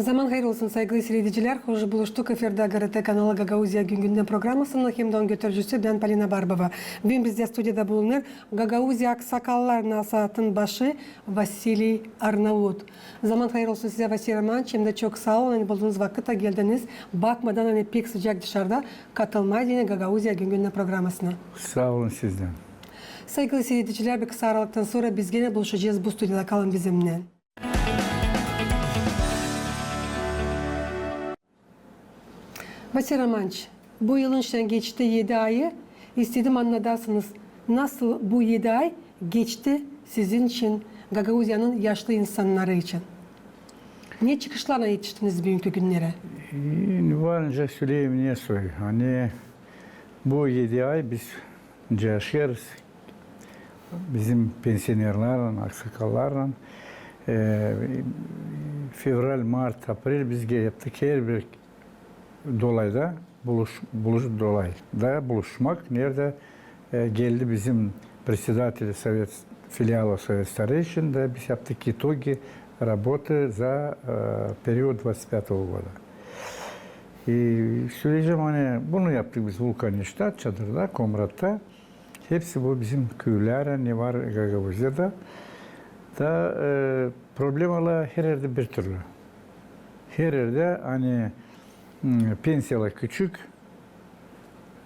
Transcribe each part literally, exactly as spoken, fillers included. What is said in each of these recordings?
Zaman hayır olsun, saygılı siiredicilär. Hoş buluştuk. Efirdä GRT kanalı Gagauziya gün-gündän programasının hem dä onun götürücüsü bän, Polina Barbova. Büün bizdä studiyada bulunêr Gagauziya aksakallar nasaatın başı Vasiliy Arnaut. Zaman hayır olsun sizä, Vasiliy Romanoviç, hem dä çok saa olun, ani buldunuz vakıt da geldiniz, bakmadan, ani pek sıcak dışarıda, katılmaa deyni Gagauziya gün-gündän programasına. Saa olun siz dä. Saygılı siiredicilär, bir kısa aralıktan sora biz genä buluşacez bu studiyada. Kalın bizimnän. Vasiliy Romanoviç, bu yılın şindän geçti edi ayı. İstedim annadasınız, nasıl bu edi ay geçti sizin için, Gagauziyanın yaşlı insannarı için? Ne çıkışlarlan etiştiniz büünkü günnerä? E, var nicä söleyim, ne soy. Ani bu edi ay biz yaşêêrız. Bizim pensionerlarlan, aksakallarlan, e, fevral, mart, aprel biz ge-, yaptık herbir dolayda buluş-, buluş-, dolayda buluşmak, neredä, e, geldi bizim председатель Совет, филиала Совет старейшин da biz yaptık итоги работы за, e, период двадцать пятого года. E, söleyecäm, ani bunu yaptık biz Vulkaniçtä, çadırda, Komratta. Hepsi bu bizim küülär, ne var Gagauziyada. Da, e, problemalar her erdä bir türlü. Her erdä, ani, m, pensiyalar küçük,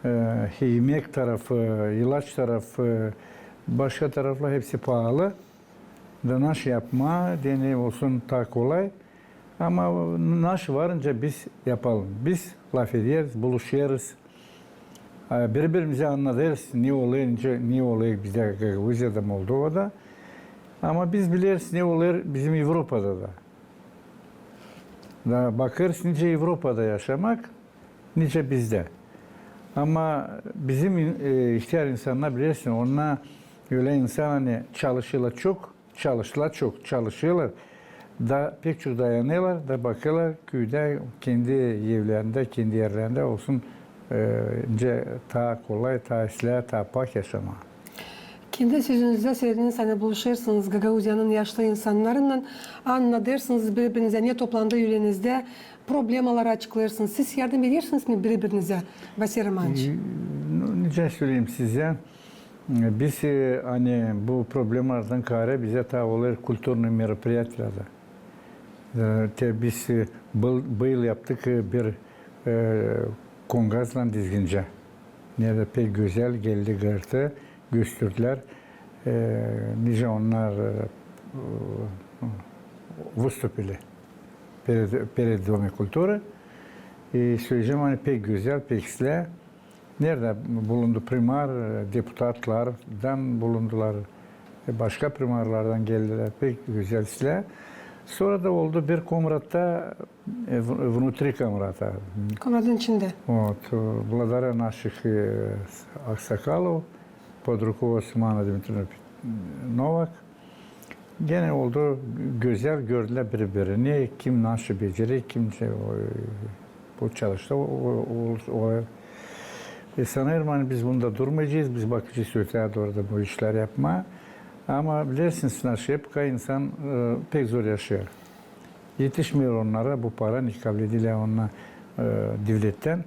e, imäk tarafı, ilaç tarafı, başka taraflar hepsi paalı. Da naşey yapmaa deyni olsun taa kolay. Ama naşey varınca biz yapalım. Biz lafederiz, buluşêrız. E, biri-birimizä annadêrız, ne olêr, nicä, ne olêr bizdä Gagauziyada, Moldovada. Ama biz bileriz, ne olêr bizim Evropada da. Da bakêrız, nicä Evropada yaşamak, nicä bizdä. Ama bizim, e, ihtär insannar, bilersin, onnar ölä insan, ani çalışêrlar çok, çalışêrlar çok, çalışêrlar, da pek çok dayanêrlar, da bakêrlar, küüdä, kendi evlerindä, kendi erlerindä olsun, e, nicä taa kolay, taa islää, taa pak yaşamaa. Kendi sözünüzdä sölediiniz, ani buluşêrsınız Gagauziyanın yaşlı insannarınnan, annadêrsınız biri-birinizä, ne toplandı ülenizdä, problemaları açıklêêrsınız. Siz yardım edersiniz mi biri-birinizä, Vasiliy Romanoviç? E, nu, nicä söleyim sizä, e, biz, e, ani bu problemalardan kaarä bizä taa olêr kulturnıy meropriyatiyada. E, te biz, e, bu yıl, bu yıl yaptık, e, bir, e, kongazlan Dizgincä. Neredä pek gözäl geldi GRT, gösterdilär, e, nicä onnar, e, выступили перед, перед Домом культуры. E, söleyecäm, ani pek gözäl, pek islää. Neredä bulundu primar, e, deputatlardan bulundular, e, başka primarlardan geldilär, pek gözäl islää. Sora da oldu bir Komratta, e, в-, внутри Komrata. Komratın içindä. Вот, e, благодаря наших, e, aksakalov, под руководством Анны Дмитриевны Новак. Genä oldu gözäl, gördülär biri-birini, kim naşey becerer, kim şey, o, bu çalıştı, o, o, o, o. E, sanêrım, ani biz bunda durmayacez, biz bakacez öteyä dooru da bu işleri yapmaa. Ama bilersiniz, naşey, hep kay insan, e, pek zor yaşêêr. Etişmeer onnara bu para, ne kabledilär onnar, e, devlettän.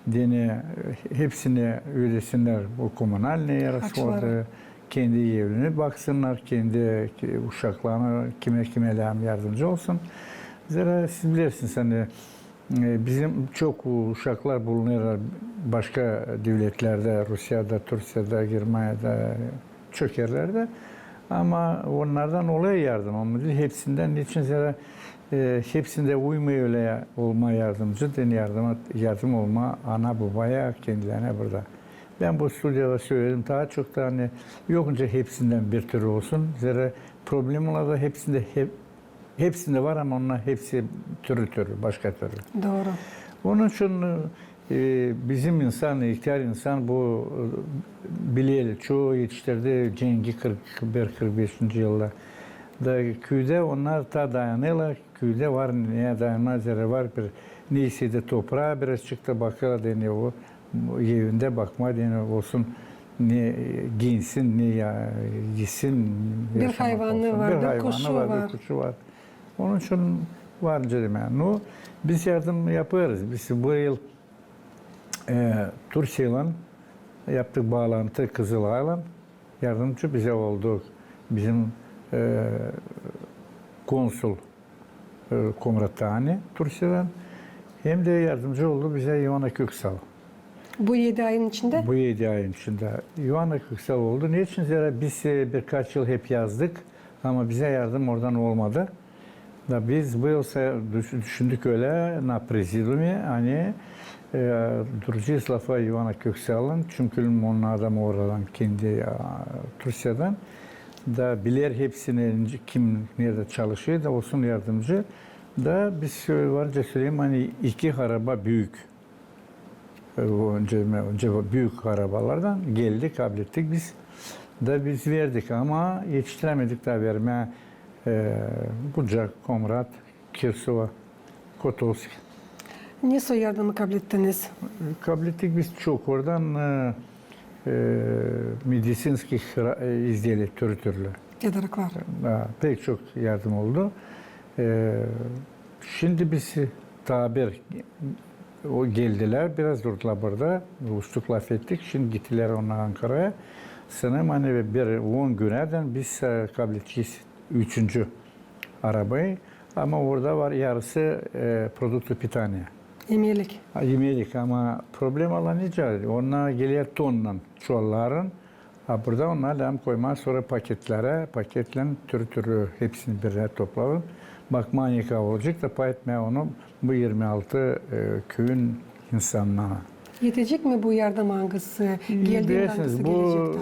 Deyni, e, hepsini ödesinnär bu коммунальные расходы, kendi evini baksınnar, kendi, ke-, uşaklarını, kimä, kimä lääzım yardımcı olsun. Zerä siz bilersiniz, ani, e, bizim çok uşaklar bulunêrlar başka devletlerdä, Rusiyada, Türkiyada, Germaniyada, çok erlerdä. Ama onnardan olêr yardım, ama diil hepsindän. Neçin? Zerä, e, hepsindä uymuyor ölä olmaa yardımcı, deyni yardım, yardım olmaa ana-bobaya, kendilerinä burada. Bän bu studiyada söledim, taa çok da, ani, yok nicä hepsindän bir türlü olsun. Zerä problemalar da hepsindä, hep-, hepsindä var, ama onnar hepsi türlü-türlü, başka türlü. Dooru. Onun için, e, bizim insan, ihtär insan bu, e, bileli, çoyu etiştirdi cengi kırk bir, kırk beşinci yılda. Da küüdä onnar taa dayanêrlar, küüdä var neyä dayanmaa, zerä var bir, neysä dä topraa birazçık da bakêrlar, deyni o evindä bakmaa, deyni olsun, ne giyinsin, ne ya-, isin, bir yaşamak hayvanı olsun. Bir hayvanı var, bir kuşu var. Onun için Var nicä demää. Nu, biz yardım yapêrız. Biz bu yıl, e, Türkiyeylan yaptık baalantı, Kızılaylan. Yardımcı bizä oldu bizim, e, konsul, e, Komratani Türkiyedän. Hem dä yardımcı oldu bizä İvana Köksal. Bu edi ayın içindä? Bu edi ayın içindä. İvana Köksal oldu. Neçin? Zerä biz, e, birkaç yıl hep yazdık, ama bizä yardım oradan olmadı. Da biz bu yıl sa-, düş-, düşündük ölä, na prezidiumi, ani, e, duracez lafa İvana Köksalın, çünkü onun adamı oradan, kendi, a, Türkiyedän. Da biler hepsini, kim neredä çalışêr, da olsun yardımcı. Da biz, e, var nicä söleyim, ani iki araba büük, e, o öncä, öncä büük arabalardan geldi, kablettik biz. Da biz verdik, ama etiştirämedik taa vermää, e, Bucak, Komrat, Kirsova, Kotovski. Ne soy yardımı kablettiniz? Kablettik biz çok oradan, e, e, медицинских ra-, e, изделий türlü türlü. Tedariklar. Da, pek çok yardım oldu. E, şindi biz taa bir, o geldilär, biraz durdular burada, buluştuk, lafettik. Şindi gittilär onnar Ankaraya. Sanêrım, ani bir on günädän biz, e, kabledecez üçüncü arabayı. Ama orada var yarısı, e, продукты питания. İmelik. Ha, imelik, ama problemalar nicä? Onnar geler tonnan çuvalların, a burada onnar lääzım koymaa sora paketlerä, paketlän türlü türlü hepsini birä toplayıp bakmaa, ne kadar olacek da pay etmää onu bu irmi altı, e, küüyün insannarına. Etecek mi bu yardım, angısı geldi, angısı gelecek taa? Bilersiniz, bu,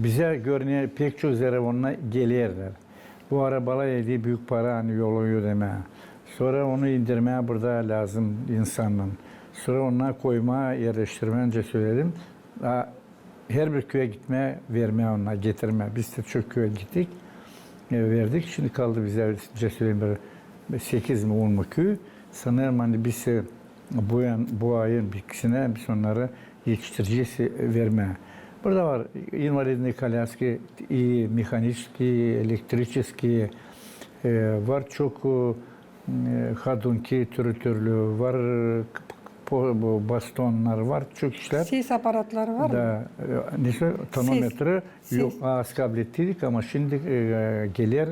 e, bizä görä pek çok zerä onnar gelerlär. Bu arabalar edi büük para, ani yolu ödemää. Sora onu indirmää burada lääzım insannarın. Sora onnar koymaa, erleştirmää, öncä söledim. A, herbir küüyä gitmää, vermää onnar, getirmää. Biz dä çok küüyä gittik, e, verdik. Şindi kaldı bizä, öncä söledim, bir sekiz mi, on mu küü. Sanêrım, ani biz, e, bu ayın, bu ayın bitkisinä biz onnarı etiştirecez, e, vermää. Burada var инвалидные коляски, и механические, и электрические, e, var çok, e, hodunki türlü türlü, var, e, po-, bu bastonnar, var çok işlär. Ses aparatları var mı? Da, e, nesoy, tonometrı yok, az kablettik, ama şindi, e, geler,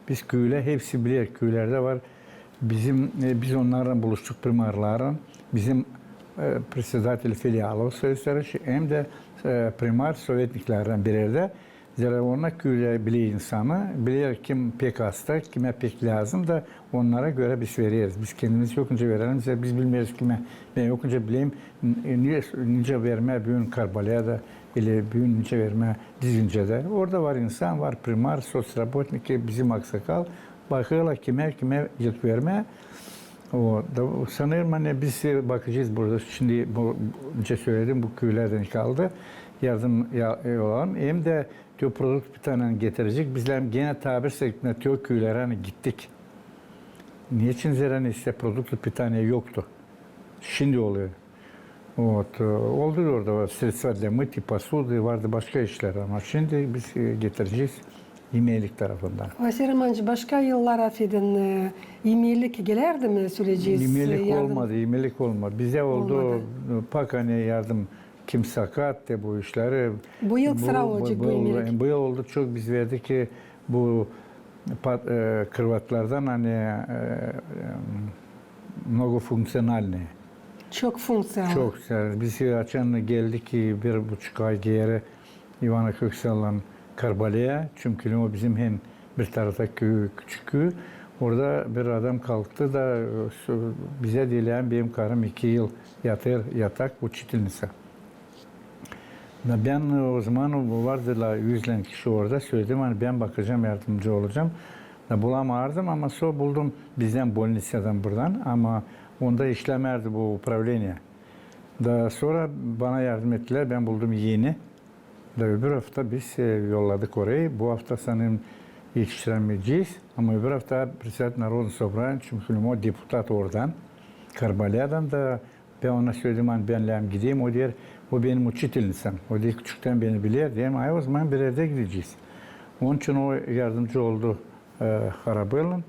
biz küülär, hepsi biler, küülerdä var. Bizim, e, biz onnarlan buluştuk, primarların, bizim, e, председатель филиала Союз Сарыш, hem dä, e, primar sovetniklerän bir erdä. Zerä onnar küülär biler insanı, biler kim pek hasta, kimä pek lääzım da onnara görä biz vereriz. Biz kendimiz yokunca verelim, zerä biz bilmeeriz kimä. Bän yokunca bileyim, n-, e, nicä vermää büün Karbalyada, ili büün nicä vermää Dizginçedä. Orada var insan, var primar, соцработники, bizim aksakal. Bakêrlar kimä, kimä vermää. O, da, sanêrım, ani biz bakacez burada. Şindi bu, öncä söledim, bu küülerdän kaldı. Yardım ya-, olalım. Hem dä te produkt питания getirecek. Bizlär genä taa bir sefer te o küülerä, ani gittik. Neçin? Zerä nesoy produkt питания yoktu. Şindi olêr. Вот, e, oldu orada var средства для мытья посуды, vardı başka işlär, ama şindi biz, e, getirecez imelik tarafından. Vasiliy Romanıç, başka yıllar, afedin, e, imelik gelärdi mi, söleyecez? İmelik olmadı, imelik olmadı. Bizä oldu, e, пока ne yardım, kim sakat, te bu işleri. Bu yıl sıra olacek bu imelik. Bu yıl oldu çok, biz verdik ki bu pat-, e, krıvatlardan, ani, e, e, многофункциональные. Çok funkţiyalı. Çok. Biz açan geldik ki bir buçuk ay geeri İvana Köksallan Karbalyaya, çünkü o bizim hem bir tarafta küü, küçük küü. Orada bir adam kalktı da, e, bizä deer, ani benim karım iki yıl yatêr yatak, учительница. Da bän, e, o zaman vardılar üz kişi orada, söledim, ani bän bakacam, yardımcı olacam. Da bulamardım, ama sora buldum bizdän bolniţadan buradan, ama onda işlämärdi bu управление. Da sora bana yardım ettilär, bän buldum eni. Da öbür afta biz, e, yolladık orayı. Bu afta sanêrım etiştirämeyecez, ama öbür afta председатель Народного собрания, çünkü o deputat oradan, Karbalyadan da Bän ona söledim, ani bän lääzım gideyim. O deer, o benim учительницам. O deer, küçüktän beni biler. Deerim, ay, o zaman bir erdä gidecez. Onun için o yardımcı oldu, e, arabaylan.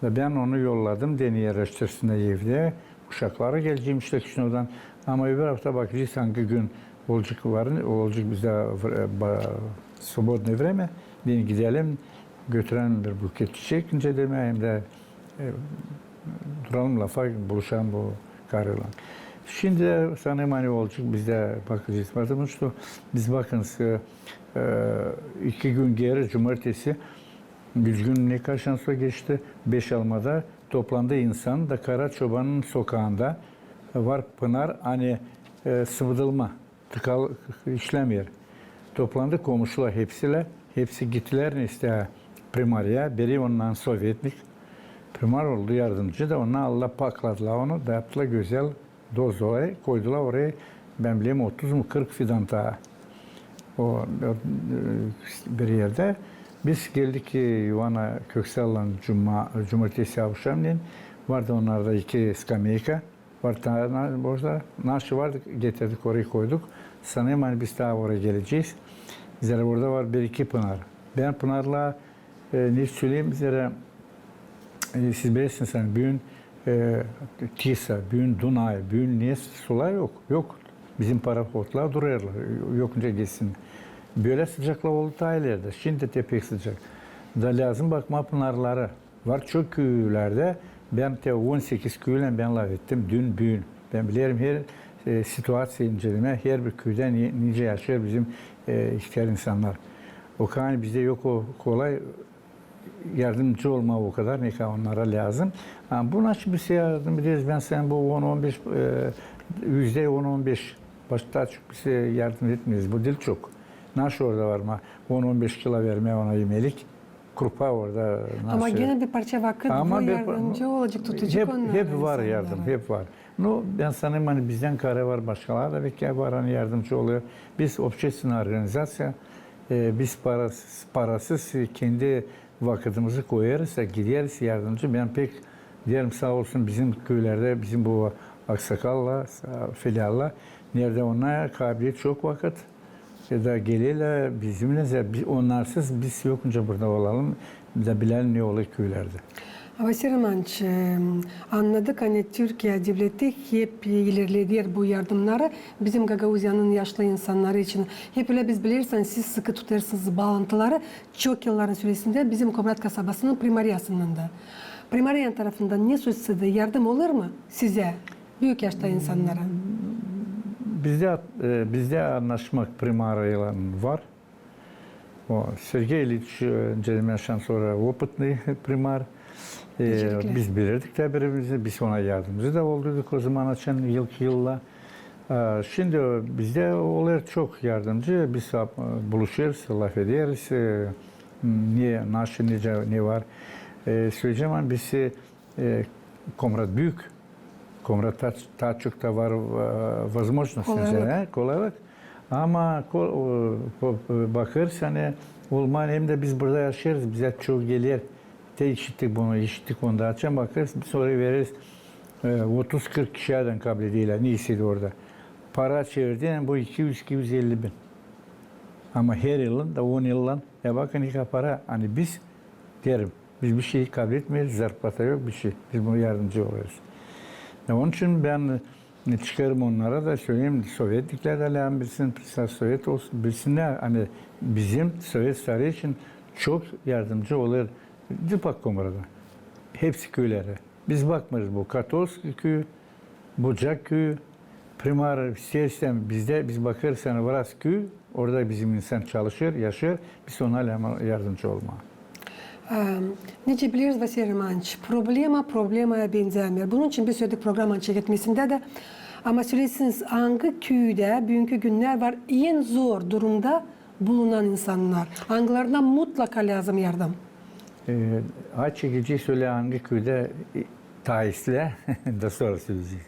Da bän onu yolladım, deyni erleştirsin evdä. Uşakları gelecek işte Kişinövdan. Ama öbür afta bakacez, angı gün olacek var, olacek bizdä, e, ba-, свободное время. Deyni gidelim, götürelim bir buket çiçek, nicä demää, hem dä, e, duralım lafa, buluşalım bu karıylan. Şindi sanêrım, ani olacek bizdä, bakacez. Потому что biz, bakınız, e, e, iki gün geeri, cumartesi, üç gün, ne kaçtan sora geçti, beşalmada toplandı insan da Karaçobanın sokaanda var pınar, ani, e, sıvıdılma, tıkalı, işlämeer. Toplandı komuşular hepsilär, hepsi gittilär, neysä, primariyaya, biri ondan sovetnik, primar oldu, yardımcı da, ondan aldılar, pakladılar onu da yaptılar gözäl dozaya, koydular oraya, bän bilerim, otuz mu, kırk fidan taa. O, e, bir erdä. Biz geldik, e, İvana Köksallan cuma, cumartesi avşamneyin. Vardı onnarda iki skameyka. Var taa, na-, boşta. Naşı vardı, getirdik, oraya koyduk. Sanêrım, ani biz taa oraya gelecez. Zerä orada var bir-iki pınar. Bän pınarlara, e, ne söleyim zerä, e, siz bilersiniz, ani büün, e, Tisa, büün Dunay, büün ne sular yok, yok. Bizim parahodlar durêrlar, yok nicä geçsin. Bölä sıcaklar oldu taa ilerdä, şindi dä pek sıcak. Da lääzım bakmaa pınarları. Var çok küülerdä, bän te on sekiz küülän bän lafettim dün, büün. Bän bilerim her, e, situaţiya incelemää, herbir küüdä ni-, nicä yaşêêr bizim, e, ihtär insannar. O kadar bizdä yok o kolay yardımcı olmaa o kadar, ne kadar onnara lääzım. Ama bu nasıl bir şey yardım ederiz? Bän sanêrım bu on, on beş, e, üzdä on, on beş. Başka taa çok bir şey yardım etmeeriz. Bu diil çok. Nasıl orada var ma on, on beş kilo vermää ona imelik? Krupa orada nasıl? Ama genä bir parça vakıt bu yardımcı olacek, tutacek onnarı. Hep var yardım, hep var. Nu, bän sanêrım, ani bizdän kaarı var, başkaları da pek var, ani yardımcı olêr. Biz общественная организация, e, biz parasız, parasız, e, kendi vakıdımızı koyêrız, e, gideriz yardımcı. Bän pek deerim saa olsun bizim küülerdä, bizim bu aksakallar, e, filiallar, neredä onnar kaabilir çok vakıt, e, da gelerlär bizimnän, bi-, onnarsız biz yok nicä burada olalım, da bilelim ne olêr küülerdä. Vasiliy Romanoviç, e, annadık, ani Türkiya devleti hep ilerleder bu yardımnarı bizim Gagauziyanın yaşlı insannarı için. Hep ölä biz bileriz, ani siz sıkı tutêrsınız baalantıları çok yılların süresindä bizim Komrat kasabasının primariyasınnan da. Primariyanın tarafından ne söz sizä, yardım olêr mı sizä, büük yaşta insannara? Bizdä, e, bizdä annaşmak primaraylan var. O, Sergey İliç, e, nicä demää, şansora opıtnıy primar. E, biz bilirdik tä biri-birimizi, biz ona yardımcı da olduyduk o zaman, açan ilk yıllar. E, şindi bizdä olêr çok yardımcı, biz, e, buluşêrız, lafederiz, e, ne, nasıl, nicä, ne var. E, söleyecäm, ani biz, e, Komrat büük, Komrat taa, taa çok da var, e, возможность, kolaylık. Ama ko-, o, ko-, bakêrsın, ani olmaa, hem dä biz burada yaşêêrız, bizä çok geler. Te işittik bunu, işittik onu da. Açan bakêrız, biz oraya vereriz, e, otuz kırk kişiyädän kabul ederlär, ne isteer orada. Para çevirdiynän bu iki üz, iki üz elli bin. Ama her yılın da on yıldan, e, bakın, ne kadar para, ani biz, deerim, biz bir şey kabul etmeeriz, zarplata yok, bir şey. Biz buna yardımcı olêrız. E, onun için bän, e, çıkêrım onnara da söleyim, sovetniklär dä lääzım bilsin, sovet olsun, bilsinnär, ani bizim Sovet Sarayı için çok yardımcı olêr, diil pak Komrada, hepsi küülerä. Biz bakmêêrız bu Kotovski küü, Bucak küü, primar isteer-istämäz bizdä, biz bakêrız, ani Vras küü, orada bizim insan çalışêr, yaşêêr, biz ona lääzım yardımcı olmaa. Em, nicä bileriz, Vasiliy Romanoviç, problema problemaya benzämeer. Bunun için biz söledik programanın çeketmesindä dä. Ama söleseniz, angı küüdä büünkü günnär var en zor durumda bulunan insannar, angılarına mutlaka lääzım yardım? E, açık sölemää, angı küüdä, e, taa islää, da sora söleyecez.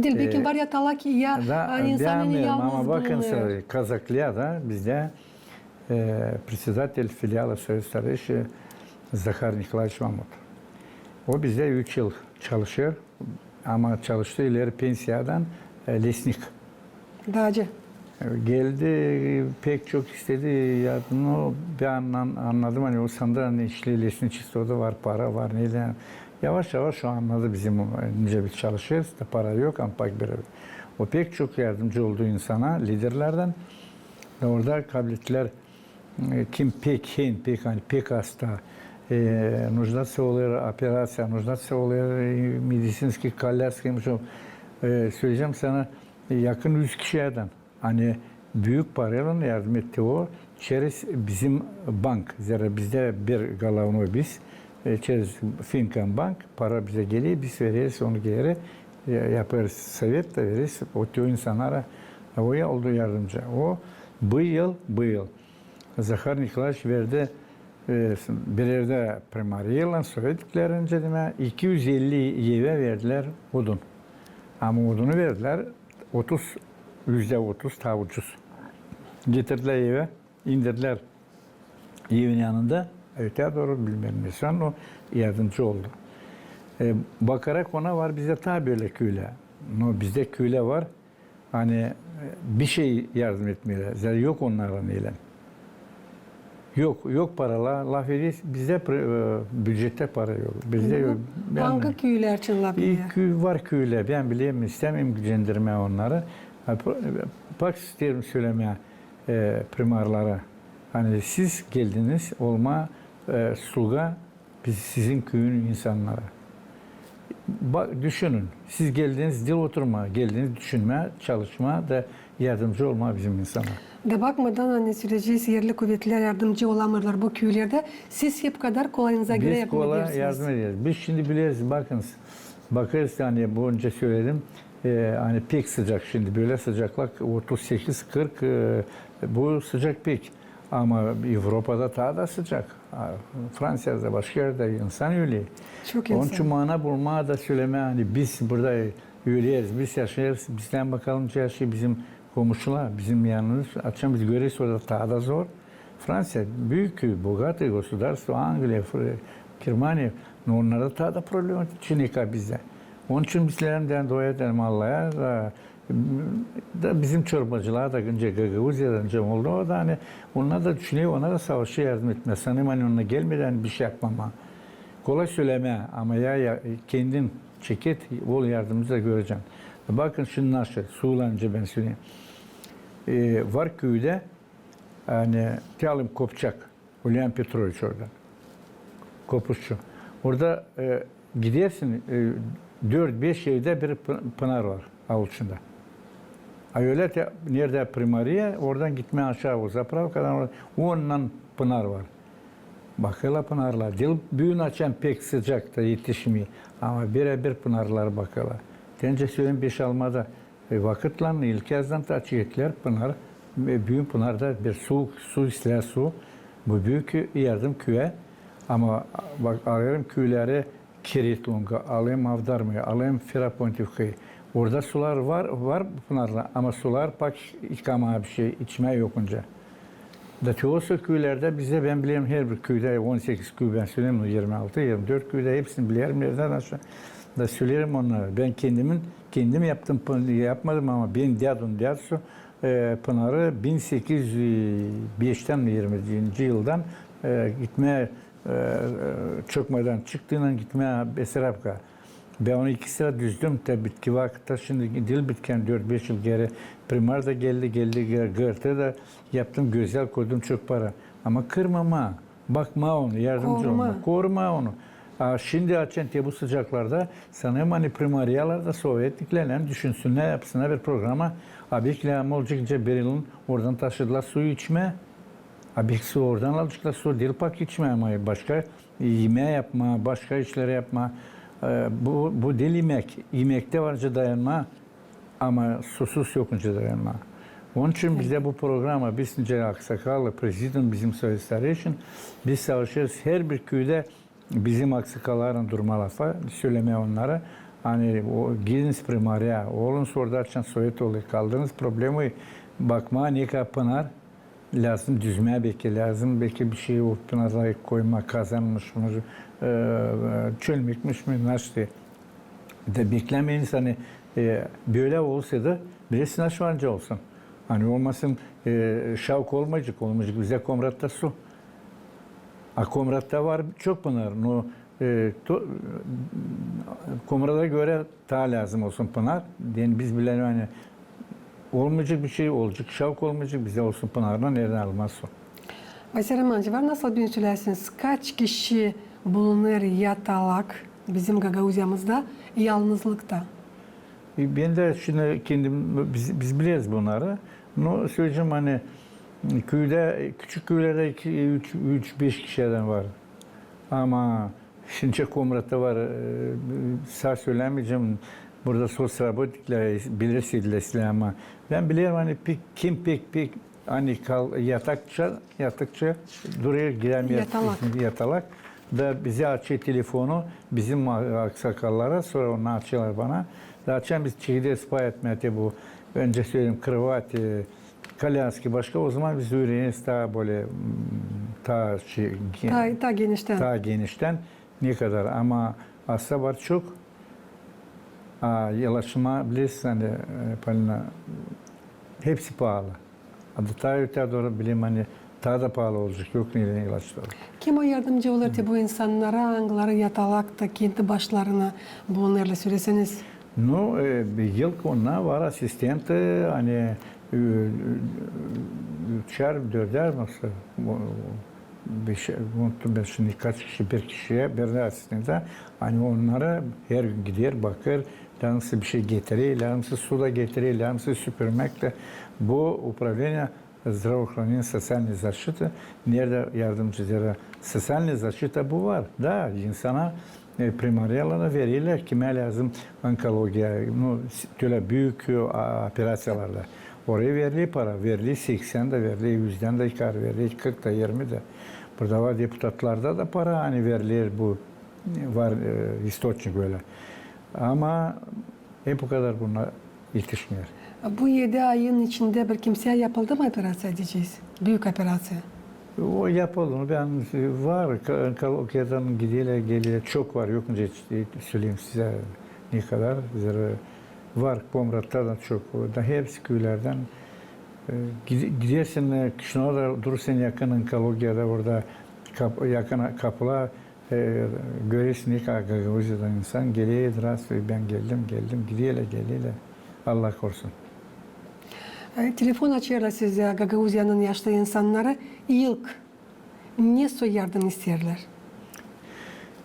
Diil, e, bekim var ya talak, ya, da, ani insan, ani yalnız bulunêr. Ama bakın, kazaklär da bizdä, e, председатель филиала Совета старейшин Захар Николаевич Мамут. O bizdä üç yıl çalışêr, ama çalıştı ileri pensiyadan, e, lesnik. Daacı. Geldi, pek çok istedi yardımı. O, bän annadım, ani o sandı, ani işlär, leşni çistoda var, para var, neylär. Yavaş-yavaş o annadı bizim, nicä biz çalışêrız da para yok, ama bak bir. O pek çok yardımcı oldu insana, liderlerdän. Da orada kablettilär, e, kim pek, hen, pek, ani pek hasta, e, нуждаться olêr operaţiya, нуждаться olêr, e, медицинская коляска, e, söleyecäm sana, e, yakın üz kişiyädän. Ani büük paraylan yardım etti o, через bizim bank, zerä bizdä bir головной biz, e, через Finkan bank para bizä geler, biz vereriz onu geeri, e, yapêrız sovet da vereriz o, o insannara, o ya oldu yardımcı. O, bu yıl, bu yıl Zahar Nikolaeviç verdi, e, bir erdä primariyalan, sovet iklerinä, demää, iki üz elli evä verdilär odun. Ama odunu verdilär otuz, üzdä otuz taa ucuz. Getirdilär evä, indirdilär evin yanında, ötää dooru bilmäm ne, o yardımcı oldu. E, bakarak ona, var bizdä taa bölä küülär. No bizdä küülär var, ani, e, bişey yardım etmeerlär. Zerä yok onnara neylän. Yok, yok paralar, lafederiz, bizdä pre-, e, bücettä para yok. Bizdä yok. Angı küülär için lafederiz? Var küülär, bän bilerim, istämeerim gücendirmää onnarı. Ha, pro-, e, bak, isteerim sölemää, e, primarlara. Ani siz geldiniz olmaa, e, sluga biz, sizin küüyün insannarı. Ba-, düşünün, siz geldiniz diil oturmaa, geldiniz düşünmää, çalışmaa da yardımcı olmaa bizim insana. Da bakmadan, ani söleyecez, erli kuvetlär yardımcı olamêêrlar bu küülerdä, siz hep kadar kolayınıza görä yardım edersiniz. Biz kolay yardım ederiz. Biz şindi bileriz, bakınız, bakêrız, ani bu öncä söledim, e, ani pek sıcak şindi, bölä sıcaklık otuz sekiz kırk, e, bu sıcak pek. Ama Evropada taa da sıcak. A, Fransada, başka erdä insan ölä. Çok insan. Onun için mana bulmaa da sölemää, ani biz burada öleriz, biz yaşêêrız, bizdän bakalım, yaşêêr bizim komuşular, bizim yanımız. Açan biz göreriz, orada taa da zor. Fransa büük, богатое государство, Angliya, Fr-, Germaniya, no onnarda taa da problema, çin eka bizdä. Onun için bizlerdän dua edelim Allaha da, da bizim çorbacılar da, nicä Gagauziyadan, nicä Moldovada, ani onnar da düşüner, onnar da savaşêr yardım etmää. Sanêrım, ani onnar gelmedi, ani bişey yapmamaa. Kolay sölemää, ama ya, ya kendin çeket, ol yardımcı da görecän. Bakın şindi naşı, suylan, nicä bän söleyim. E, var küüdä, ani, te alayım Kopçak. Ulyan Petroviç orada. Kopuşçu. Orada, e, gidersin, e, dört-beş evdä bir pı-, pınar var avuçunda. A ölä te, neredä primariya, oradan gitmää aşaa o zapravkadan, orada onnan pınar var. Bakêrlar pınarlara. Diil büün açan pek sıcakta etişmeer. Ama birä-bir pınarlara bakêrlar. Te nicä söleyim, Beşalmada E, vakıtlan ilk yazdan da açık ettilär pınar, e, büük pınarda bir su, su islää su. Bu büük yardım küüyä. Ama bak, alêrım küüleri Keretlunga, alêrım Avdarmaya, alêrım Ferapontivkayı. Orada sular var, var pınarlar, ama sular pak yıkamaa bişey, içmää yok nicä. Da te o küüylerdä bizdä, bän bilerim, herbir küüdä, on sekiz küü bän söleyim, irmi altı, irmi dört küüdä, hepsini bilerim, neredän aşaa. Da sölerim onnara. Bän kendimin, kendim yaptım, pın-, yapmadım, ama benim dädum, dädusu, e, pınarı bin sekiz üz beştän, irminci yıldan, e, gitmää, e, e, Çokmadan çıktıynan gitmää Besarabka. Bän onu iki sıra düzdüm, te bitki vakıtta, şindi diil bitkän, dört-beş yıl geeri primar da geldi, geldi G-, GRT da yaptım, gözäl koydum, çok para. Ama kırmamaa, bakmaa onu, yardımcı olmaa, korumaa onu. A şindi açan te bu sıcaklarda, sanêrım, ani primariyalar da sovetniklerlän düşünsünnär, yapsınnar bir programa, a bek lääzım olacek nicä bir yılın oradan taşıdılar suyu içmää. A bek su oradan alaceklar, su diil pak içmää, ama başka imää yapmaa, başka işleri yapmaa. E, bu, bu diil imäk. İmäktä var nicä dayanmaa, ama susuz yok nicä dayanmaa. Onun için bizdä bu programa, biz nicä aksakallar, prezidium bizim Sovet Stareyşin, biz savaşêrız herbir küüdä bizim aksakallarlan durmaa lafa, sölemää onnara, ani o, gidiniz primariya, olunuz orada açan sovet olêr, kaldırınız problemayı, bakmaa, ne kadar pınar, lääzım düzmää beki, lääzım beki bişey o pınarları koymaa, kazanmış mı, e, çölmekmiş mi, naştı. Da beklämeyiniz, ani, e, bölä olsaydı, bilersin, naşey var nicä olsun. Ani olmasın, e, şavk olmayacek, olmayacek bizdä Komratta su. A Komratta var çok pınar, no, e, to-, Komrada görä taa lääzım olsun pınar. Deyni biz bilelim, ani olmayacek bir şey olacek, şavk olmayacek, bizdä olsun pınardan, neredän almaa su. Vasiliy Romanovич, var nasıl bir söläsiniz, kaç kişi bulunêr yatalak bizim Gagauziyamızda yalnızlıkta? E, bän dä şindi kendim, biz, biz bileriz bunnarı. No, söleyecäm, ani küüdä, küçük küülerdä iki, üç, üç, beş kişi adam var. Ama şindi Komratta var, e, saa sölämeyecäm, burada soţraботниклär biler sizlär, ama bän bilerim, ani pek, kim pek, pek, ani kal-, yatakça, yatakça durêr, girämeer. Yatalak. Yatalak. Da bizä açêr telefonu, bizim a-, aksakallara, sora onu açêrlar bana. Da açan biz çekideriz pay etmää te bu, öncä söleyim, krovat, e, kolyaski, başka, o zaman biz üüreneriz taa bölä, m, taa şey, ge-, taa, taa geniştän. Taa geniştän. Ne kadar, ama hasta var çok. A, ilaçlama, bilersin, ani, e, Polina, hepsi paalı. A da taa öteyä dooru bilerim, ani taa da paalı olacek, yok neylän ilaçlama. Kim o yardımcı olêr te bu insannara, angıları yatalakta kendi başlarına bulunêrlar, söleseniz? No, e, bir yıl onnar var asistenti, ani, e, üçär, dördär, nasıl, bu, beşär, unuttum bän şindi kaç kişi, bir kişiyä, bir dä asistenti, ani onnara her gün gider, bakêr, lääzımsa bir şey getirer, lääzımsa su da getirer, lääzımsa süpürmäk dä. Bu управление здравоохранения, социальной защиты, neredä yardımcı, soţialnaya zaşçita bu var. Da, insana, e, primariyada da verirlär, kimä lääzım onkologiya, no, s-, tölä büük, e, a-, operaţiyalarda. Oraya verilir para, verilir seksän dä, verilir üzdän dä yukar, verilir kırk da, irmi dä. Burada var deputatlarda da para, ani verilir bu, e, var, e, istoçnik bölä. Ama hep o kadar bunnar etişmeer. Bu edi ayın içindä bir kimseyä yapıldı mı operaţiya, deyecez? Büük operaţiya. O yapıldı. Bän, var, ka-, onkologiyadan giderlär, gelirlär. Çok var, yok nicä söleyim sizä ne kadar. Zerä var, Komratta da çok. Da hepsi küülerdän, e, gide-, gidersin, e, Kişinövda durêrsan yakın onkologiyada, orada kap-, yakın kapılar, e, görersin, ne kadar Gagauziyadan insan geler, здравствуй, bän geldim, geldim, giderlär, gelerlär. Allah korusun. E, telefon açêrlar sizä Gagauziyanın yaşlı insannarı. İlk ne soy yardım isteerlär?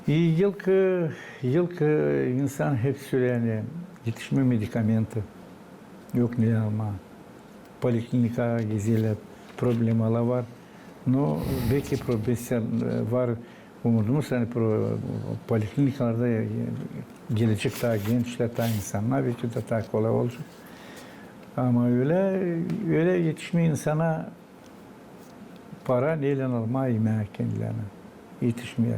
İlk, e, ilk, e, insan hep söleer, ani etişmeer medikamenti, yok ne almaa. Poliklinikaya gezerlär, problemalar var. No, belki pro-, e, var umudumuz, ani pro-, poliklinikalarda, e, gelecek taa gençlär, taa insannar, belki dä taa kolay olacek. Ama ölä, ölä etişmeer insana para, neylän almaa imää kendilerinä. Etişmeer.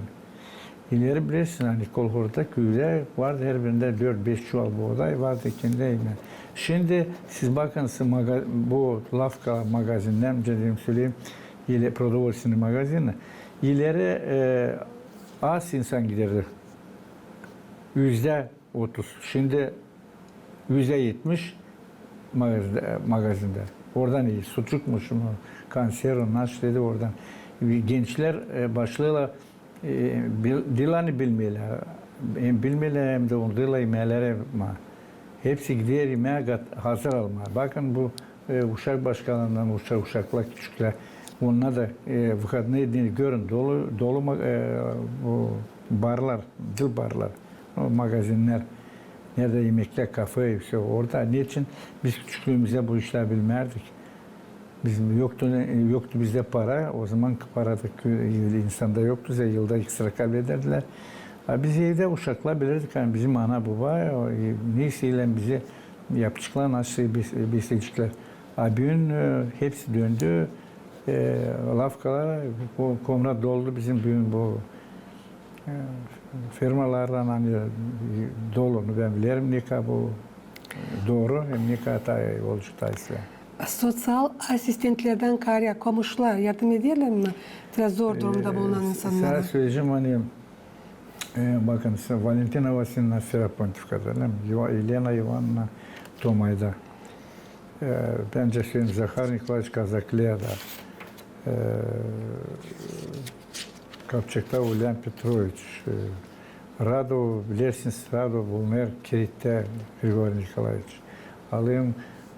İleri bilersin, ani kolhozda, küüdä vardı herbirindä dört-beş çuval booday, vardı kendilerinä imää. Şindi siz bakın, siz maga-, bu lafka, magazinnär, nicä deyim, söleyim, ili продовольственный магазины, ileri, e, az insan giderdi. Üzdä otuz. Şindi üzdä etmiş magaz-, magazindä. Oradan iy, suçukmuş mu, konserv, naşey dedi oradan. Gençlär, e, başlêêrlar, e, bil-, diil ani bilmeerlär. Hem bilmeerlär, hem dä onu diil ani imeerlär, ama hepsi gider imää gat-, hazır almaa. Bakın bu e, uşak başkanından, uşa-, uşaklar küçüklär. Onnar da, e, выходные deyni görün, dolu, dolu ma-, e, bu barlar, diil barlar, o magazinnär, neredä imeklär, kafe, всё. Orada, neçin biz küçüklüümüzdä bu işleri bilmärdik? Bizim yoktu, yoktu bizdä para, o zaman para da kü-, insanda yoktu, bizä yılda iki sıra kablederlär. A biz evdä uşaklar bilärdik, ani bizim ana, baba, o, e, ne isteerlär bizi yapaceklar, nasıl bes-, besleyeceklär. A büün, e, hepsi döndü, e, lafkalara, bu Komrat doldu bizim büün bu, e, firmalarlan, ani, e, dolu. Bän bilerim, ne kadar bu, e, dooru, hem ne kadar taa olacek taa islää. Soţial asistentlerdän kaarä komuşular yardım ederlär mi? Biraz zor durumda bulunan insannara. E, sana söleyecäm, ani, e, bakın, Valentina Vasilyevna Ferapontivkada, Elena İvanovna Tomayda. E, bän dä söleerim, Zahar Nikolaeviç Kazakleada, e, Kapçakta Ulyan Petroviç, e, Radov, Lersins Radov, bulunêr Kirittää, Grigoriy Nikolaeviç. Alayım,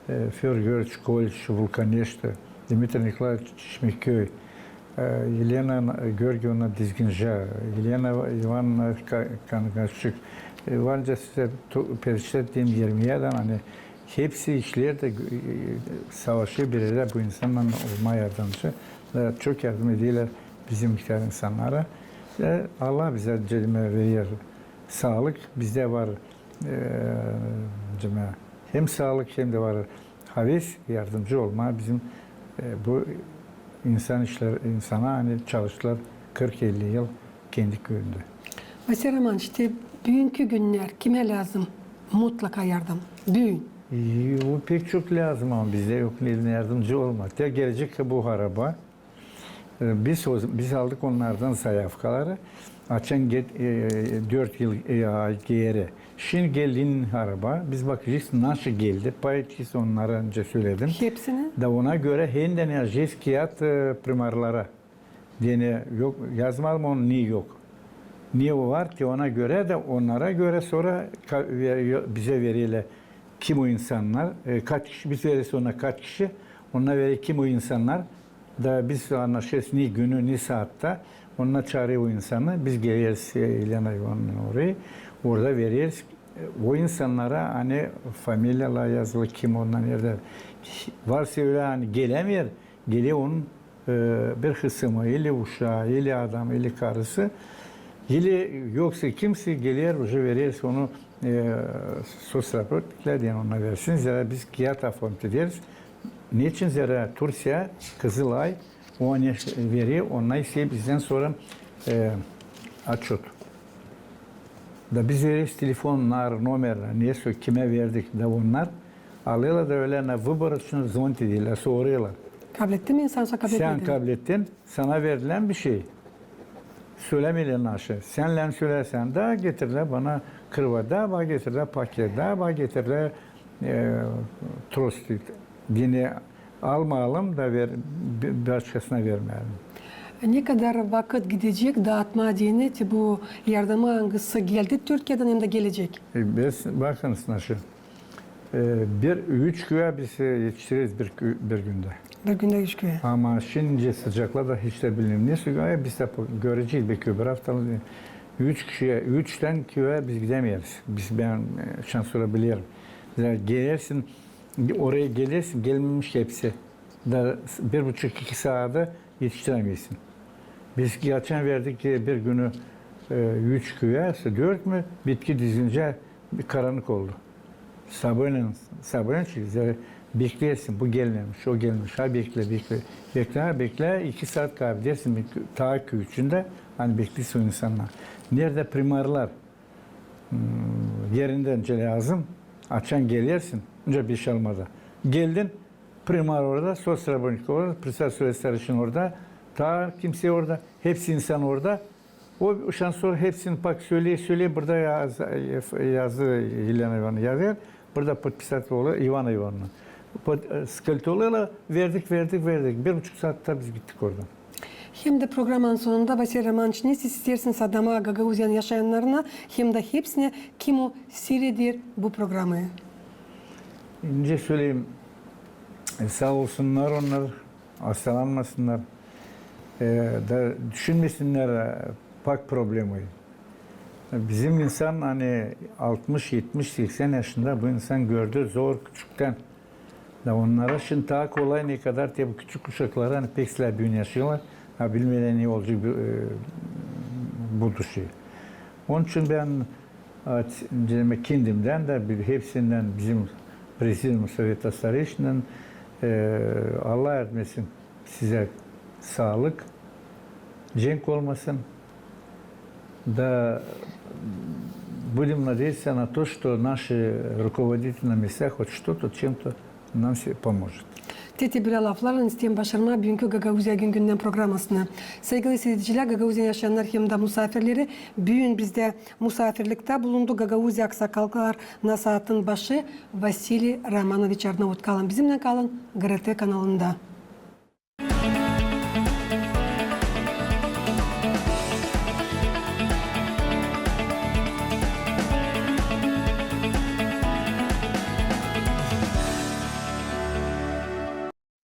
e, Födor Georgiç Koliç, Vulkaneşta, Dmitriy Nikolaeviç Çişmeköy, e, Elena Georgievna Dizginja, Elena İvanovna Ka-, Kangaççık. E, var nicä sizä tu-, pereçettiim irmi yedi, ani hepsi işlerdä, e, savaşêr bir erdä bu insannan olmaa yardımcı. Da çok yardım ederlär bizim ihtär insannara. E, Allah bizä, cedime, verer saalık, bizdä var, e, cedime, hem saalık, hem dä var haves yardımcı olmaa bizim, e, bu insan işlär, insana, ani çalıştılar kırk elli yıl kendi küüyündä. Vasiliy Romanoviç, te büünkü günnär kimä lääzım mutlaka yardım? Büün. E, o pek çok lääzım, ama bizdä yok ne yardımcı olmaa. Te gelecek bu araba. E, biz o, biz aldık onnardan zayavkaları. Açan get-, e, dört yıl, e, ay geeri. Şindi geldi araba. Biz bakacez, nasıl geldi. Pay edecez onnara, nicä söledim. Hepsini? Da ona görä hem dä ne yazacez kiyat, e, primarlara. Deyni yok, yazmadım onu, ne yok. Ne o var ki, ona görä dä, onnara görä sora ka-, ve-, yo-, bizä vererlär kim o insannar, e, kaç kişi, biz vereriz ona kaç kişi, onnar verer kim o insannar. Da biz annaşêrız ne günü, ne saatta, onnar çaarêr o insanı, biz geleriz, e, Elena İvanovnanın oraya, orada vereriz. E, o insannara, ani familiyalar yazılı, kim onnar, neredä. Varsa ölä, ani gelämeer, geler onun e, bir hısımı, ili uşaa, ili adamı, ili karısı, ili yoksa kimsä geler, uje vereriz onu, e, soţraботниклär deyni, onnar versin. Zerä biz kiyat oformit ederiz. Neçin? Zerä Türkiya, Kızılay, o ani verer, onnar isteer bizdän sora, e, отчёт. Da biz vereriz telefonnar, nomerlär, nesoy, kimä verdik, da onnar alêrlar da ölä на выборочно zvonit ederlär, sorêrlar. Kablettin mi insan, yoksa kabletmedin? Sän kablettin, sana verilän bir şey. Sölämeerlär naşı. Sän lääzım sölärsän, da getirerlär bana krıva, da bana getirerlär paket, da bana getirerlär, e, трос. Deyni almayalım da ver, bi-, başkasına vermeyelim. Ne kadar vakıt gidecek daatmaa deyni te bu yardımı, angısı geldi Türkiyedän hem dä gelecek? E, biz, bakınız naşı. E, bir, üç küüyä biz, e, etiştireriz bir kü-, bir gündä. Bir gündä üç küüyä. Ama şindi sıcaklarda hiç dä bilmeerim ne su, e, biz dä görecez beki bir afta. Üç kişiyä, üçtän küüyä biz gidämeeriz. Biz, bän, e, şansora bilerim. Zerä gelersin, oraya gelersin, gelmemiş hepsi. Da bir buçuk, iki saada etiştirämeersin. Biz açan verdik, e, bir günü, e, üç küüyä, dört mü, bitki dizince bir karanlık oldu. Sabaalan, sabaalan çık, zerä bekleersin, bu gelmemiş, o gelmemiş, ha beklä, beklä, beklä, ha beklä, iki saat kaybedersin, taa küüyü içindä, ani bekleersin o insannar. Neredä primarlar? Hmm, erindän lääzım, açan gelersin, öncä beş almada. Geldin, primar orada, соцработник orada, председатель совета старейшин orada, taa kimsä orada, hepsi insan orada. O şansora hepsini pak söleer, söleer, burada yaz-, yazdı, Elena İvanovna yazêr, burada подписать olêr İvana İvanovna. Под-, e, скрыто olêrlar, verdik, verdik, verdik. Bir buçuk saatta biz gittik oradan. Hem dä programanın sonunda, Vasiliy Romanoviç, ne siz isteersiniz adamaa, Gagauziyanın yaşayannarına, hem dä hepsinä, kim o siireder bu programayı? Nicä söleyim, e, saa olsunnar onnar, astalanmasınnar, e, da düşünmesinnär, e, pak problemayı. Bizim insan, ani altmış, etmiş, seksän yaşında, bu insan gördü zor küçüktän. Da onnara şindi taa kolay, ne kadar te bu küçük uşaklara, ani pek islää büün yaşêêrlar, a bilmeerlär ne olacek bir, e, будущее. Onun için bän, a, kendimdän dä, bir, hepsindän, bizim Президиум Совета Старейшиннän, e, Allah yardım etsin. Sizä saalık, cenk olmasın. Da будем надеяться на то, что наши руководители на местах хоть что-то, чем-то нам всё поможет. Te-te bölä laflarlan isteerim başarmaa büünkü Gagauziya gün-gündän programasını. Saygılı siiredicilär, Gagauziyanın yaşayannarı hem dä musaafirleri, büün bizdä musaafirliktä bulundu Gagauziya aksakallar nasaatın başı Vasiliy Romanoviç Arnaut. Kalın bizimnän, kalın GRT kanalında.